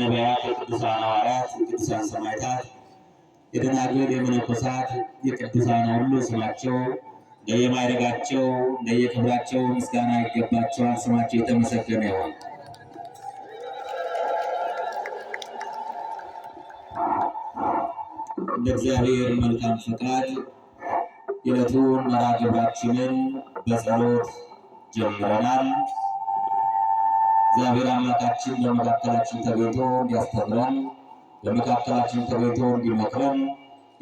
ነቢያት፣ የቅዱሳን ሐዋርያት፣ የቅዱሳን ሰማዕታት፣ የደናግል፣ የመነኮሳት፣ የቅዱሳን ሁሉ ስማቸው እንደየማዕረጋቸው እንደየክብራቸው ምስጋና ይገባቸዋል። ስማቸው የተመሰገነ ይሁን። እንደ እግዚአብሔር መልካም ፈቃድ የዕለቱን መርሐ ግብራችንን በጸሎት ጀምረናል። እግዚአብሔር አምላካችን በመካከላችን ተገኝቶ እንዲያስተምረን፣ በመካከላችን ተገኝቶ እንዲመክረን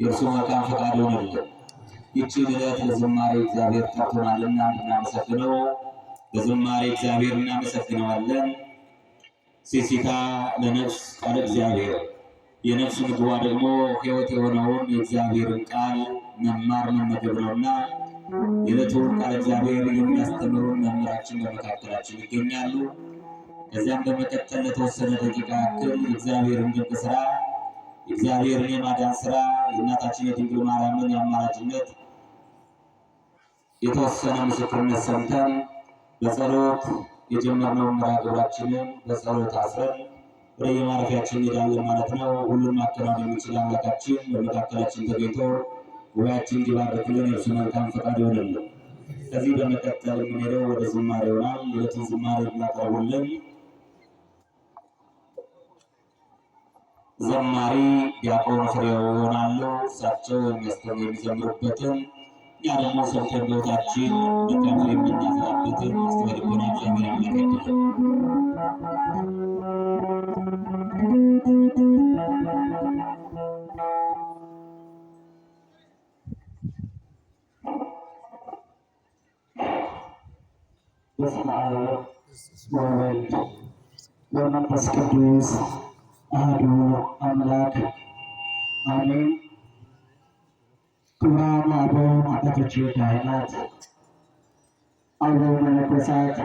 የእርሱ መልካም ፈቃድ ይሆንልን። ይህችን ዕለት ለዝማሬ እግዚአብሔር ጠርቶናልና እንድናመሰግነው በዝማሬ እግዚአብሔር እናመሰግነዋለን። ሲሲታ ለነፍስ ቃለ እግዚአብሔር፣ የነፍስ ምግቧ ደግሞ ሕይወት የሆነውን የእግዚአብሔርን ቃል መማር መመገብ ነውና የዕለቱን ቃለ እግዚአብሔር የሚያስተምሩን መምህራችን በመካከላችን ይገኛሉ። ከዚያም በመቀጠል ለተወሰነ ደቂቃ ያክል የእግዚአብሔርን ድንቅ ስራ፣ የእግዚአብሔርን የማዳን ስራ፣ የእናታችን የድንግል ማርያምን የአማላጅነት የተወሰነ ምስክርነት ሰምተን በጸሎት የጀመርነውን መርሐ ግብራችንን በጸሎት አስረን ወደ የማረፊያችን እንሄዳለን ማለት ነው። ሁሉን ማከናወን የሚችል አምላካችን በመካከላችን ተገኝቶ ጉባኤያችን እንዲባርክልን የእርሱ መልካም ፈቃድ ይሆንልን። ከዚህ በመቀጠል የምንሄደው ወደ ዝማሬ ይሆናል። የዕለቱን ዝማሬ የሚያቀርቡልን ዘማሪ ዲያቆን ፍሬው ይሆናሉ። እሳቸው የሚዘምሩበትን እኛ ደግሞ ሰምተን በሕይወታችን መልካም ፍሬ የምናፈራበትን ማስተዋል ልቦና እግዚአብሔር አምላክ ያድለን። በስመ አብ ወወልድ ወመንፈስ ቅዱስ አሐዱ አምላክ አሜን። ክቡራን አበው አባቶች ካህናት፣ አበው መነኮሳት፣